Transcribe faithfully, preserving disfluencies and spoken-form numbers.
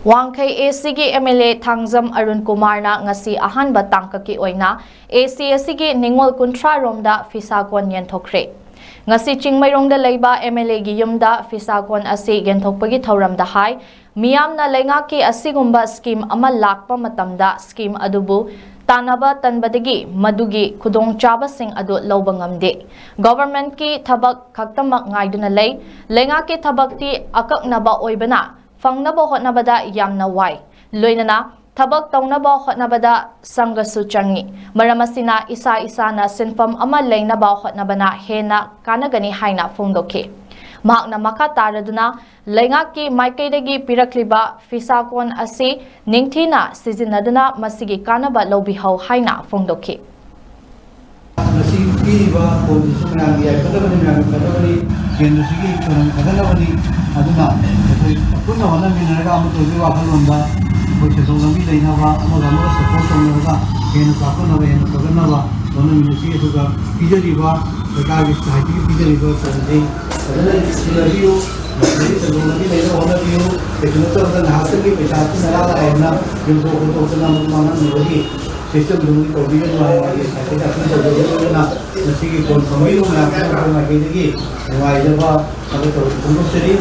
ꯋꯥꯡꯈꯩ ꯑꯦ ꯁꯤꯒꯤ M L A Thangjam Arun ꯀꯨꯃꯥꯔꯅ ꯉꯁꯤ ꯑꯍꯥꯟꯕ ꯇꯥꯡꯀꯛꯀꯤ ꯑꯣꯏꯅ ꯑꯦ ꯁꯤ ꯑꯁꯤꯒꯤ ꯅꯤꯉꯣꯜ ꯀꯨꯟꯊ꯭ꯔꯥ ꯔꯣꯝꯗ ꯐꯤꯁꯥ ꯀꯣꯟ ꯌꯦꯟꯊꯣꯛꯈ꯭ꯔꯦ꯫ ꯉꯁꯤ ꯆꯤꯡꯃꯩꯔꯣꯡꯗ ꯂꯩꯕ ꯑꯦꯝ ꯑꯦꯜ ꯑꯦꯒꯤ ꯌꯨꯝꯗ ꯐꯤꯁꯥ ꯀꯣꯟ ꯑꯁꯤ ꯌꯦꯟꯊꯣꯛꯄꯒꯤ ꯊꯧꯔꯝꯗ ꯍꯥꯏ, ꯃꯤꯌꯥꯝꯅ ꯂꯩꯉꯥꯛꯀꯤ ꯑꯁꯤꯒꯨꯝꯕ ꯁ꯭ꯀꯤꯝ ꯑꯃ ꯂꯥꯛꯄ ꯃꯇꯝꯗ ꯁ꯭ꯀꯤꯝ ꯑꯗꯨꯕꯨ ꯇꯥꯟꯅꯕ ꯇꯟꯕꯗꯒꯤ ꯃꯗꯨꯒꯤ ꯈꯨꯗꯣꯡꯆꯥꯕꯁꯤꯡ ꯑꯗꯨ ꯂꯧꯕ ꯉꯝꯗꯦ꯫ ꯒꯣꯚꯔꯟꯃꯦꯟꯠꯀꯤ ꯊꯕꯛ ꯈꯛꯇꯃꯛ ꯉꯥꯏꯗꯨꯅ ꯂꯩ꯫ ꯂꯩꯉꯥꯛꯀꯤ ꯊꯕꯛꯇꯤ ꯑꯀꯛꯅꯕ ꯑꯣꯏꯕꯅ ꯐꯪꯅꯕ ꯍꯣꯠꯅꯕꯗ ꯌꯥꯝꯅ ꯋꯥꯏ꯫ ꯂꯣꯏꯅꯅ ꯊꯕꯛ ꯇꯧꯅꯕ ꯍꯣꯠꯅꯕꯗ ꯁꯪꯒꯁꯨ ꯆꯪꯏ꯫ ꯃꯔꯝ ꯑꯁꯤꯅ ꯏꯁꯥ ꯏꯁꯥꯅ ꯁꯤꯟꯐꯝ ꯑꯃ ꯂꯩꯅꯕ ꯍꯣꯠꯅꯕꯅ ꯍꯦꯟꯅ ꯀꯥꯟꯅꯒꯅꯤ ꯍꯥꯏꯅ ꯐꯣꯡꯗꯣꯛꯈꯤ꯫ ꯃꯍꯥꯛꯅ ꯃꯈꯥ ꯇꯥꯔꯗꯨꯅ ꯂꯩꯉꯥꯛꯀꯤ ꯃꯥꯏꯀꯩꯗꯒꯤ ꯄꯤꯔꯛꯂꯤꯕ ꯐꯤꯁꯥ ꯀꯣꯟ ꯑꯁꯤ ꯅꯤꯡꯊꯤꯅ ꯁꯤꯖꯤꯟꯅꯗꯨꯅ ꯃꯁꯤꯒꯤ ꯀꯥꯟꯅꯕ ꯂꯧꯕꯤꯍꯧ ꯍꯥꯏꯅ ꯐꯣꯡꯗꯣꯛꯈꯤ꯫ ꯃꯁꯤ ꯄꯤꯔꯤꯕ ꯀꯣꯟꯁꯤꯁꯨ ꯃꯌꯥꯝꯒꯤ ꯌꯥꯏꯐꯅꯕꯅꯤ, ꯃꯌꯥꯝꯒꯤ ꯐꯅꯕꯅꯤ, ꯀꯦꯟꯗ꯭ꯔꯁꯤꯒꯤ ꯈꯨꯗꯝ ꯐꯒꯠꯅꯕꯅꯤ꯫ ꯑꯗꯨꯅ ꯑꯩꯈꯣꯏ ꯄꯨꯟꯅ ꯍꯣꯠꯅꯃꯤꯟꯅꯔꯒ ꯑꯃ ꯇꯧꯕꯒꯤ ꯋꯥꯈꯜꯂꯣꯟꯗ ꯑꯩꯈꯣꯏ ꯁꯦꯟꯊꯣꯛ ꯂꯝꯕꯤ ꯂꯩꯅꯕ, ꯑꯃꯒ ꯑꯃꯒ ꯁꯞꯄꯣꯔꯠ ꯇꯧꯅꯔꯒ ꯍꯦꯟꯅ ꯆꯥꯎꯈꯠꯅꯕ, ꯍꯦꯟꯅ ꯐꯒꯠꯅꯕ ꯍꯣꯠꯅꯃꯤꯟꯅꯁꯤ꯫ ꯑꯗꯨꯒ ꯄꯤꯖꯔꯤꯕ ꯁꯔꯀꯥꯔꯒꯤ ꯁꯣꯁꯥꯏꯇꯤꯒꯤ ꯄꯤꯖꯔꯤꯕ ꯀꯣꯟꯁꯤ ꯐꯖꯅ ꯁꯤꯖꯤꯟꯅꯕꯤꯌꯨ꯫ ꯑꯗꯒꯤ ꯁꯦꯟꯊꯣꯛ ꯂꯝꯕꯤ ꯂꯩꯅꯕ ꯍꯣꯠꯅꯕꯤꯌꯨ꯫ ꯀꯩꯁꯨ ꯅꯠꯇꯕꯗ ꯉꯥꯏꯍꯥꯛꯇꯪꯒꯤ ꯄꯩꯁꯥ ꯁꯤꯖꯤꯟꯅꯔ ꯂꯥꯛꯑꯦꯅ ꯌꯨꯝꯊꯣꯛ ꯈꯣꯠꯇꯣꯛꯇꯅ ꯃꯗꯨ ꯃꯥꯡꯍꯟꯅꯕꯒꯤ ꯁꯤꯁꯇꯦꯝꯗꯨ ꯇꯧꯕꯤꯒꯅꯨ ꯍꯥꯏꯅ ꯑꯩꯒꯤ ꯁꯥꯏꯠꯇꯒꯤ ꯑꯄꯤꯜ ꯇꯧꯖꯕꯅꯤ꯫ ꯑꯗꯨꯅ ꯃꯁꯤꯒꯤ ꯀꯣꯟ ꯐꯝꯕꯤꯔꯤꯕ ꯃꯌꯥꯝ ꯄꯨꯝꯅꯃꯛꯀꯤ ꯃꯥꯏꯀꯩꯗꯒꯤ ꯅꯨꯡꯉꯥꯏꯖꯕ ꯊꯥꯒꯠꯆꯕ ꯐꯣꯡꯗꯣꯛꯆꯔꯤ꯫